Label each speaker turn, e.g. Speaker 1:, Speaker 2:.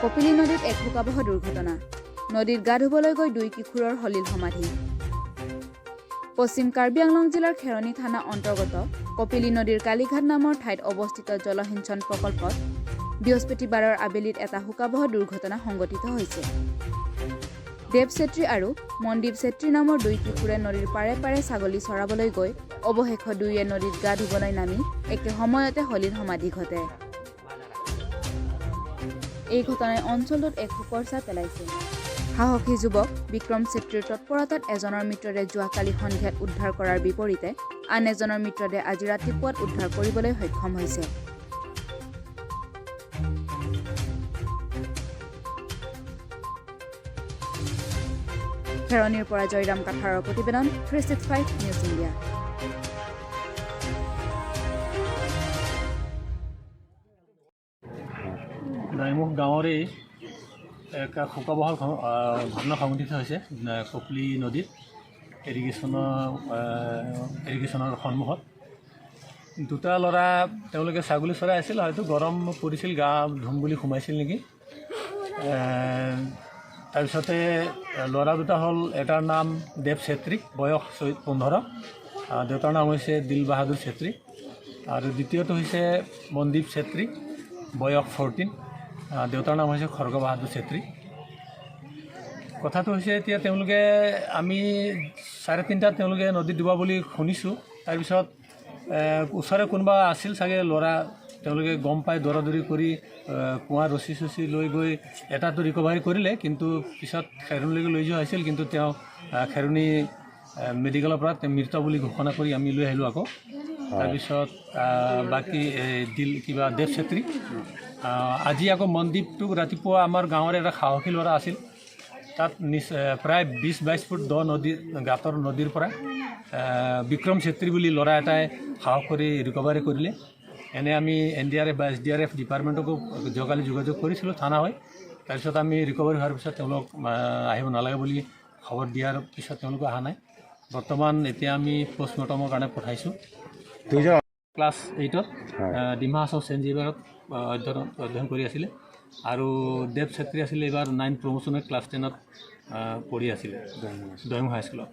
Speaker 1: কপিলী নদীত এক শোকাৱহ দুৰ্ঘটনা। নদীত গা ধুবলৈ গৈ দুই কিশোৰৰ সলিল সমাধি। পশ্চিম কাৰ্বি আংলং জিলাৰ খেৰণি থানা অন্তৰ্গত কপিলী নদীৰ কালীঘাট নামৰ ঠাইত অৱস্থিত জলসিঞ্চন প্ৰকল্পত বৃহস্পতিবাৰৰ আবেলিত এটা শোকাৱহ দুৰ্ঘটনা সংঘটিত হৈছে। দেৱ চেত্ৰী আৰু মনদীপ চেত্ৰী নামৰ দুই কিশোৰে নদীৰ পাৰে পাৰে ছাগলী চৰাবলৈ গৈ অৱশেষত দুয়োৱে নদীত গা ধুবলৈ নামি একে সময়তে সলিল সমাধি ঘটে। এই ঘটনাই অঞ্চলটোত এক শোকৰ ছাঁ পেলাইছে। সাহসী যুৱক বিক্ৰম চেত্ৰীৰ তৎপৰতাত এজনৰ মৃতদেহ যোৱাকালি সন্ধিয়াত উদ্ধাৰ কৰাৰ বিপৰীতে আন এজনৰ মৃতদেহ আজি ৰাতিপুৱাত উদ্ধাৰ কৰিবলৈ সক্ষম হৈছে। খেৰণিৰ পৰা জয়ৰাম কাথাৰৰ প্ৰতিবেদন, 365 নিউজ ইণ্ডিয়া।
Speaker 2: দাইমুখ গাঁৱৰেই এক শোকাৱহ ঘটনা সংঘটিত হৈছে কপিলী নদীত ইৰিগেশ্যনৰ সন্মুখত। দুটা ল'ৰা তেওঁলোকে ছাগলী চৰাই আছিল, হয়তো গৰম পৰিছিল, গা ধুম বুলি সোমাইছিল নেকি। তাৰপিছতে ল'ৰা দুটা হ'ল, এটাৰ নাম দেৱ চেত্ৰী, বয়স 15, দেউতাৰ নাম হৈছে দিল বাহাদুৰ চেত্ৰী, আৰু দ্বিতীয়টো হৈছে মনদীপ চেত্ৰী, বয়স 14, দেউতাৰ নাম হৈছে খৰ্গ বাহাদুৰ চেত্ৰী। কথাটো হৈছে এতিয়া তেওঁলোকে আমি 3:30টাত তেওঁলোকে নদীত ডুবা বুলি শুনিছোঁ। তাৰপিছত ওচৰে কোনোবা আছিল চাগে ল'ৰা, তেওঁলোকে গম পাই দৌৰা দৌৰি কৰি কুঁৱাৰ ৰছী চচি লৈ গৈ এটাটো ৰিকভাৰী কৰিলে, কিন্তু পিছত খেৰণিলৈকে লৈ যোৱা হৈছিল, কিন্তু তেওঁ খেৰণি মেডিকেলৰ পৰা তেওঁ মৃত বুলি ঘোষণা কৰি আমি লৈ আহিলোঁ আকৌ। তাৰপিছত বাকী দিল কিবা দেৱ চেত্ৰী, আজি আকৌ মনদীপটোক ৰাতিপুৱা আমাৰ গাঁৱৰে এটা সাহসী ল'ৰা আছিল, তাত প্ৰায় 20-22 ফুট দ নদী গাঁতৰ নদীৰ পৰা বিক্ৰম চেত্ৰী বুলি ল'ৰা এটাই সাহস কৰি ৰিকভাৰী কৰিলে। এনে আমি NDRF বা SDRF ডিপাৰ্টমেণ্টকো যোৱাকালি যোগাযোগ কৰিছিলোঁ থানা হৈ। তাৰপিছত আমি ৰিকভাৰী হোৱাৰ পিছত তেওঁলোক আহিব নালাগে বুলি খবৰ দিয়াৰ পিছত তেওঁলোকো অহা নাই। বৰ্তমান এতিয়া আমি পষ্টমৰ্টমৰ কাৰণে পঠাইছোঁ। ক্লাছ 8ত ডিমা হাছাও ছেইণ্ট জেভিয়াৰত অধ্যয়ন কৰি আছিলে, আৰু দেৱ চেত্ৰী আছিলে এইবাৰ 9 প্ৰমোশ্যনত ক্লাছ 10ত পঢ়ি আছিলে দৈমুখ হাইস্কুলত।